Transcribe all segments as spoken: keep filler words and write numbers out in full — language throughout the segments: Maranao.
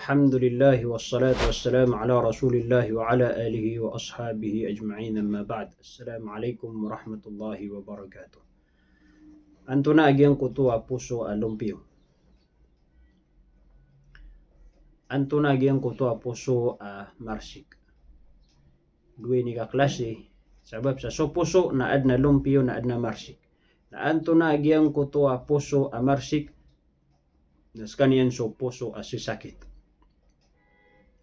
Alhamdulillah, wassalatu wassalamu ala Rasulillah wa ala alihi wa ashabihi ajma'in, amma ba'd. Assalamu alaikum warahmatullahi wabarakatuh. Antonaa giyangkoto a poso a lompiyo? Antonaa giyangkoto a poso a marsik? Dowa ini ka klasi, sabap sa so poso na adn a lompiyo na adn a marsik. Na antonaa giyangkoto a poso a marsik? Na skaniyan so poso a sisakit.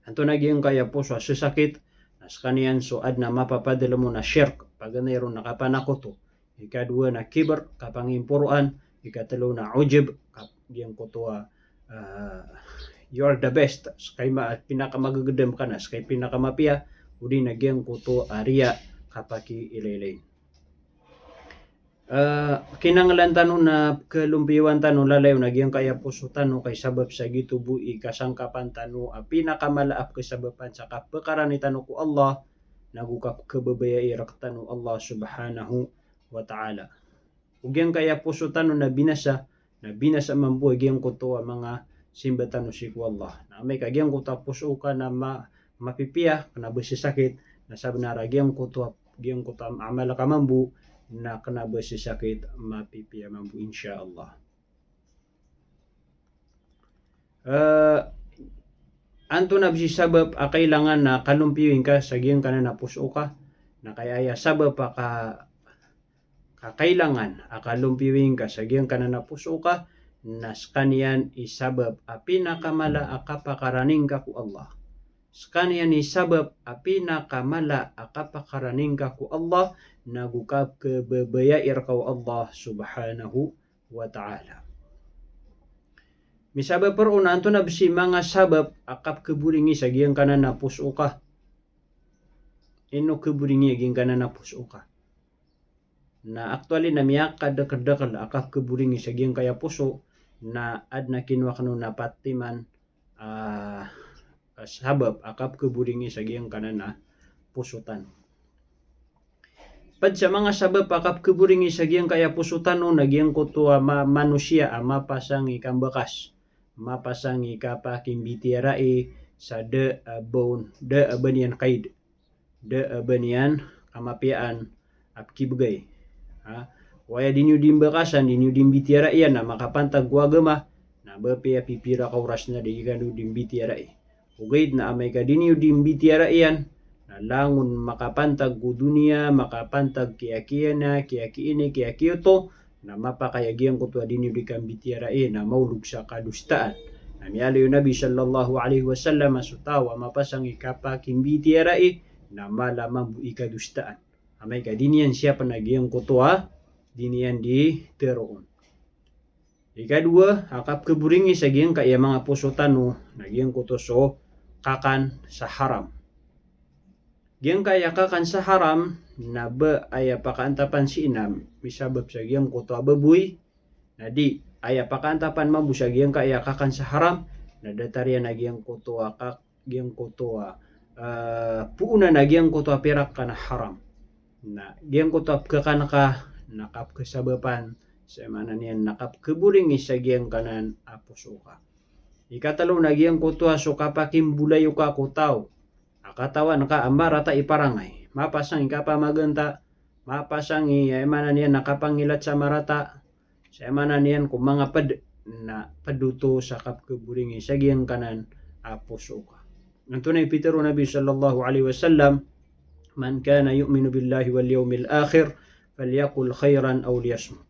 Antonaa giyangkaya poso a sisakit? Na skaniyan so adn a mapapadalm on a shirk, paganay ron na kapanakoto. Ikadowa na kibr, kapangimporoan. Ikatlo na ujub, kap-, giyangkoto a, ah, you are the best, ska i ma-, pinakamagagdam ka na, ska i pinakamapiya. Odi na giyangkoto a riya, kapakiilaylayin. Ah, kinanglan tano na kalompiyowan tano lalayon a giyangkaya poso tano, ka i sabap sa giyoto bo i kasangkapan tano a pinakamala a pkhasabapan sa kapkarani tano ko Allah, nago kapkhababayai rktano o Allah subhanahu wa ta'ala. O giyangkaya poso tano na binasa, na binasa mambo a giyangkoto a manga simba tano sii ko Allah. Na amay ka giyangkoto a poso ka na ma-, mapipiya, kna ba sisakit, na sabnar a giyangkoto a, giyangkoto a amal ka mambo, na kna ba sisakit, mapipiya mambo, insha Allah. Eh, antonaa bs i sabap a kailangan a kalompiyowi ngka sa giyangkanan a poso ka? Na kaya aya sabap a ka-, kakailangan a kalompiyowi ngka sa giyangkanan a poso ka, na skaniyan i sabap a pinakamala a kapakarani ngka ko Allah. Skaniyan i sabap a pinakamala a kapakarani ngka ko Allah, nago kapkhababayai rka o Allah subhanahu wa ta'ala. Misabap roo na antonaa bs i manga sabap a kapkhaboringi sa giyangkanan a poso ka? Ino khaboringi a giyangkanan a poso ka? Na actually na miyakadakldakl a kapkhaboringi sa giyangkaya poso, na adn a kinowa kano na pat timan, ah, sabap a kapkhaboringi sa giyangkanan a poso tano. Pd sa manga sabap a kapkhaboringi sa giyangkaya poso tano na giyangkoto a ma-, manosiya a mapasang i kambakas, mapasang i kapakimbitiyarai sa da a ba on, da a ba niyan kaid, da a ba niyan kamapiyaan a pkibgay. Ha? Waya di niyo di mbakasan, di niyo di mbitiyarai iyan a makapantag ko agama, na ba piya pipira ka oras na di kano di mbitiyarai. Ogaid na amay ka di niyo di mbitiyarai iyan, na langon makapantag ko doniya, makapantag kiyakiyana, kiyakiini, kiyakiyoto, na mapakay a giyangkoto a di niyo di kambitiyarai na maolog sa kadosaan. Na miyaaloy o Nabi sallallahu alaihi wasallam a so taw a mapasang i kapakimbitiyarai na mala mambo i kadosaan. Amay ka di niyan siyapn a giyangkoto a di niyan di tharoon. Ikadowa a kapkhaboringi sa giyangkaya manga poso tano na giyangkoto so kakan sa haram. Giyangkaya kakan sa haram na ba aya pakaantapan sii na misabap sa giyangkoto a baboy, na di aya pakaantapan mambo sa giyangkaya kakan sa haram, na datar iyan a giyangkoto a kak-, giyangkoto a, ah, poonan a giyangkoto a pirak ka na haram. Na giyangkoto a pkhakan ka na kapkhasabapan sa maana niyan na kapkhaboringi sa giyangkanan a poso ka. Ikatlo na giyangkoto a so kapakimbolayoka ko taw a katawan ka a marata i parangay. Mapasang i kapamaganta, mapasang i, aya maana niyan na kapangilat sa marata, sa aya maana niyan ko manga pd, na pd oto sa kapkhaboringi sa giyangkanan a poso ka. Antonaa i pitharo o Nabi sallallahu alaihi wasallam, "Man kana yu'minu billahi wal yawmil akhir, falyaqul khairan aw liyasmut."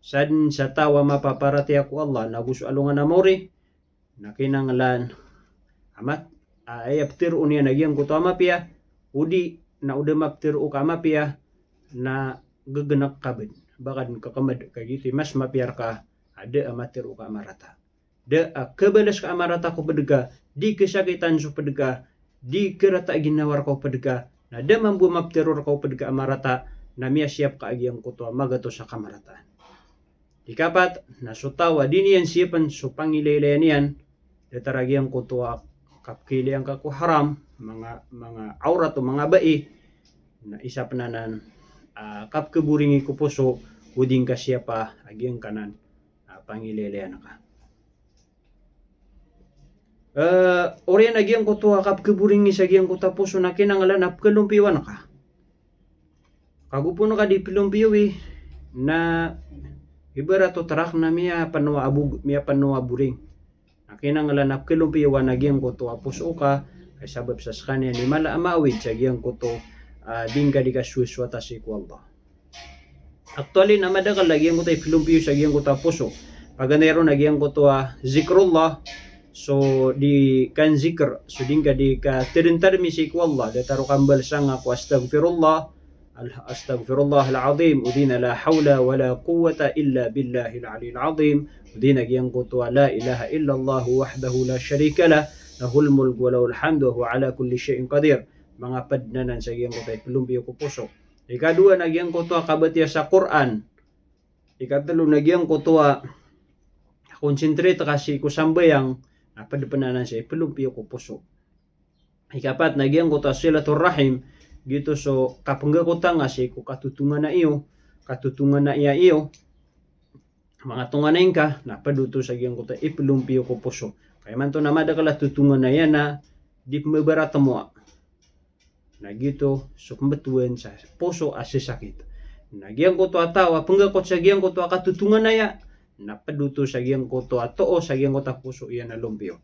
Sadn sa taw a mapaparatiyaya ko Allah nago so alongan a maori, na kinanglan a mat-, a, aya ptharoon iyan a giyangkoto a mapiya, odi na o da maptharo ka a mapiya, na ggnak ka bd, ba ka dn kkmd, ka giyoto i mas mapiya rka a da a matharo ka a marata. Da a khabalas ka a marata ko pd ka, di khasakitan so pd ka, di kharata a ginawa rka o pd ka, na da mambo a maptharo rka o pd ka a marata, na miyasiyap ka a giyangkoto a magatos a kamarataan. Ikapat, na so taw a di niyan siyapn so pangilaylayan iyan, datar a giyangkoto a kapkhailay angka ko haram, manga, manga awrat o manga bai, na isa pn anan, ah, kapkhaboringi ko poso, o di ngka siyapa a giyangkanan, ah, pangilaylayan ka. Eh, oriyan a giyangkoto a kapkhaboringi sa giyangkoto a poso na kinanglan a pkhalompiyowan ka. Kago pn ka di plompiyowi na ibarat o trak na miyapano a bog-, miyapano a boring. Na kinanglan a pkhalompiyowan a giyangkoto a poso ka, kay sabap sa skaniyan i mala a maawid sa giyangkoto, ah, di ngka di kaswaswata sii ko Allah. Actually, na madakl a giyangkoto a iphlompiyo sa giyangkoto a poso. Paganay ron a giyangkoto a zikrullah, so di kanzikr, so di ngka di kathadntarmi sii ko Allah, datar o kambalsanga ko astaghfirullah, al-, astaghfirullahal azim, odi na la hawla wala quwwata illa billahil aliyil azim, odi na giyangkoto a la ilaha illallah wahdahu la sharika lah, lahul mulku wa lahul hamdu wa huwa ala kulli shay'in qadir. Manga pd anan sa giyangkoto a iphlompiyo ko poso. Ikadowa na giyangkoto a kabatiya sa Qur'an. Ikatlo na giyangkoto a concentrate ka sii ko sambayang, na pd pn anan sa iphlompiyo ko poso. Ikapat na giyangkoto a silatur rahim, giyoto so kapnggakota nga sii ko katotonganay iyo, katotonganay iyo, manga tonganay ngka, na pd oto sa giyangkoto a iphlompiyo ko poso. Ka imanto na madakl a totonganay a di pmbabaratmowa. Na giyoto so pmbtowan sa poso a sisakit. Na giyangkoto a taw a pnggakot sa giyangkoto a katotonganay a, na pd oto sa giyangkoto a too sa giyangkoto a poso iyan a lompiyo.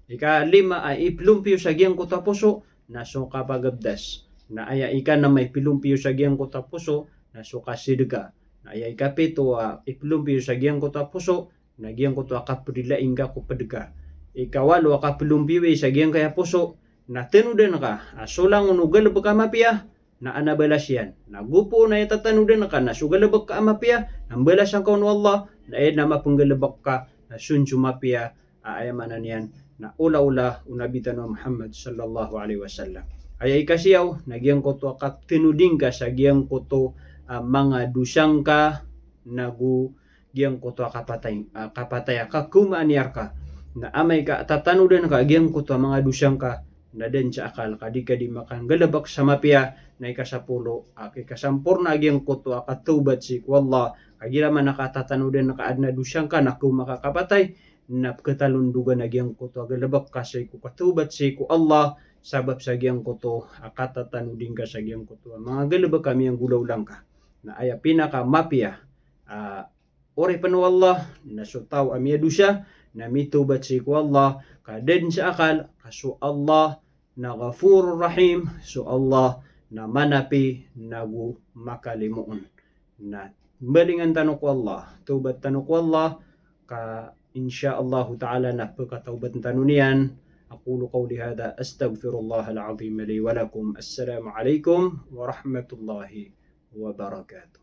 Ikalima a iphlompiyo sa giyangkoto a poso, na so kapagabdas. Na aya ikanm a iphlompiyo sa giyangkoto a poso, na so kasidka. Na aya ikapito a iphlompiyo sa giyangkoto a poso, na giyangkoto a kaprilai ngka ko pd ka. Ikawalo a kaphlompiyowi sa giyangkaya poso, na tanodan ka a so langon o galbk a mapiya, na adn a balas iyan. Na go pn a aya tatanodan ka na so galbk ka a mapiya, na mbalasan ka on o Allah, na aya dn a mapnggalbk ka, na so dn so mapiya, a aya maana niyan, na olaola o Nabi tano a Muhammad sallallahu alaihi wasallam. Aya ikasiyaw, na giyangkoto a katanodi ngka sa giyangkoto a manga dosa ngka, nago giyangkoto a kapatay, a kapatay a kakaoma a niyan rka. Na amay ka tatanodan ka giyangkoto a manga dosa ngka, na da dn sa akal ka di ka di makanggalbk sa mapiya, na ikasapolo, a ikasamporna a giyangkoto a katawbat sii ko Allah, kagiya man a katatanodan ka adn a dosa ngka na kaoma ka kapatay, na pkhatalondogan a giyangkoto a galbk ka sii ko katawbat sii ko Allah, sabap sa giyangkoto a katatanodi ngka sa giyangkoto a manga galbk a miyanggolawla ngka. Na aya pinakamapiya, a, oripn o Allah, na so taw a miyadosa, na mitawbat sii ko Allah, ka da dn sa akal, ka so Allah, na Ghafurur Rahim, so Allah, na manapi, nago makalimoon. Na mbalingan tano ko Allah, tawbat tano ko Allah, ka insha Allahu ta'ala na pkatawbat tano niyan. أقول قولي هذا، أستغفر الله العظيم لي ولكم. السلام عليكم ورحمة الله وبركاته.